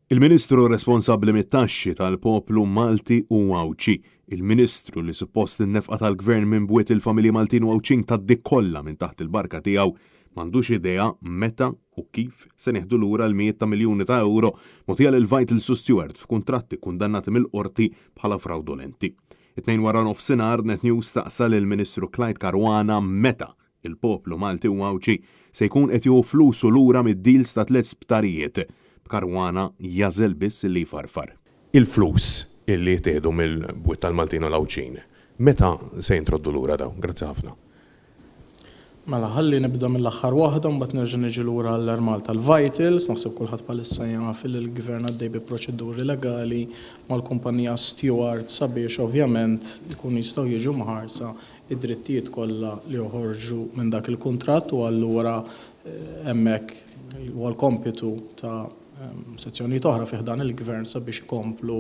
Il-Ministru responsabbli mit-taxxi tal-poplu Malti u Għawdxi, il-Ministru li suppost in-nefqa tal-Gvern minn bwiet il-familji Maltin u Għawdxin tgħaddi kollha minn taħt il-barka tiegħu, m'għandux idea meta u kif se nieħdu lura l-mijiet ta' miljuni ta' ewro mogħtija lil Vitals u Steward f'kuntratti kundannati mill-Qorti bħala frawdolenti. It-Tnejn waranofsinhar Net News staqsa lill-Ministru Clyde Caruana meta Il-poplu Malti u Għawdxi se jkun qed jieħu flusu lura mid-deals ta' tlett sptarijiet, b'Caruana jagħżel biss li jfarfar. Il-flus illi jittieħdu mill-bwiet tal-Maltin u l-Għawdxin, meta se jintroddu lura dawn? Grazzi ħafna. Mela, ħalli nibda mill-aħħar waħda mbagħad nerġa' niġi lura għall-Air Malta. L-Vitals, naħseb kulħadd bħalissa jaf li l-Gvern għaddej bi proċeduri legali mal-kumpanija Steward sabiex ovvjament ikunu jistgħu jiġu mħarsa id-drittijiet kollha li joħorġu minn dak il-kuntratt u allura hemmhekk huwa l-kompitu ta' sezzjonijiet oħra fi ħdan il-Gvern sabiex ikomplu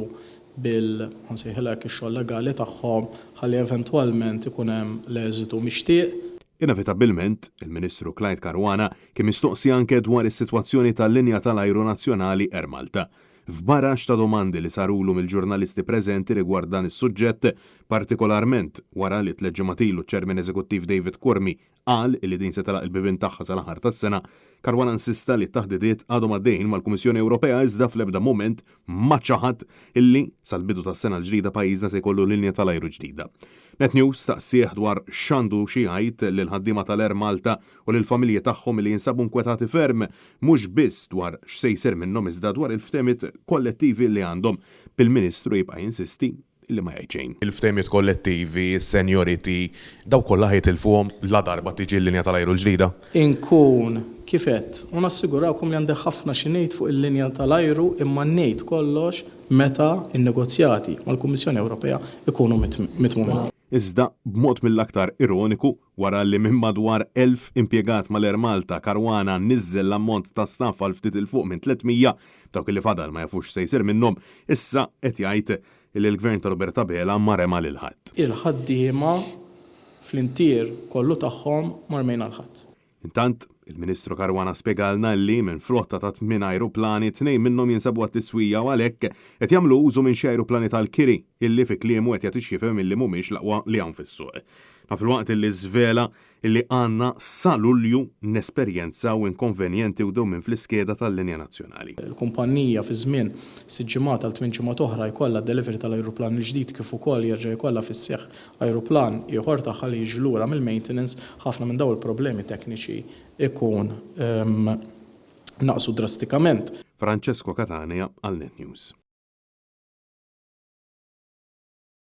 bil, ħa nsejħilha hekk, ix-xogħol legali tagħhom ħalli eventwalment ikun hemm l-eżitu mixtieq. Inevitabbilment, il-Ministru Clyde Caruana kien mistoqsi anke dwar is-sitwazzjoni tal-linja tal-ajru nazzjonali Air Malta. F'baraxx ta' domandi li sarulu mill-ġurnalisti preżenti rigward dan is-suġġett, partikolarment wara li tlett ġimgħat ilu ċ-Chairman Eżekuttiv David Curmi qal li din se tagħlaq il-bibien tagħha sal-aħħar tas-sena, Caruana insista li t-taħdidiet għadhom għaddejjin mal-Kummissjoni Ewropea iżda fl-ebda mument ma ċaħad illi sal-bidu tas-sena l-ġdida pajjiżna se jkollu linja tal-ajru ġdida. Net News staqsieh dwar x'għandu xi jgħid lill-ħaddiema tal-Air Malta u lill-familji tagħhom li jinsabu nkwetati ferm mhux biss dwar x'se jsir minnhom iżda dwar il-ftehimiet kollettivi li għandhom, bil-Ministru jibqa' jinsisti li ma jgħid xejn. Il-ftehimiet kollettivi, is-seniority, dawk kollha ħa jitilfuhom ladarba tiġi l-linja tal-ajru l-ġdida? Inkun kif għedt, u nassigurakom li għandi ħafna xi ngħid fuq il-linja tal-ajru imma ngħid kollox meta n-negozjati mal-Kummissjoni Ewropea jkunu mitmumin. Iżda, b'mod mill-aktar ironiku, wara li minn madwar 1,000 impjegat mal-Air Malta, Caruana niżżel l-ammont ta' staff għal ftit 'il fuq minn 300, b'dawk li fadal ma jafux x'se jsir minnhom, issa qed jgħid li l-Gvern ta' Robert Abela ma rema lil ħadd. Il-ħaddiema fl-intier kollu tagħhom ma rmejna 'l ħadd. Intant, il-Ministru Caruana spjegalna li minn flotta ta' tmien ajruplani, tnejn minnhom jinsabu għat-tiswija u għalhekk qed jagħmlu użu minn xi ajruplani tal-kiri illi fi kliemu qed jagħti x'jifhem illi mhumiex l-aqwa li hawn fis-suq. Dan filwaqt illi żvela illi għandna sa Lulju nesperjenzaw inkonvenjenti u dewmien fl-iskeda tal-linja nazzjonali. Il-kumpannija fi żmien sitt ġimgħat għal tmien ġimgħat oħra jkollha d-delivery tal-ajruplan il-ġdid kif ukoll jerġa' jkollha fis-seħħ ajruplan ieħor tagħha li jiġi lura mill-maintenance, ħafna minn dawn il-problemi tekniċi jkun naqsu drastikament. Francesco Catania għal Net News.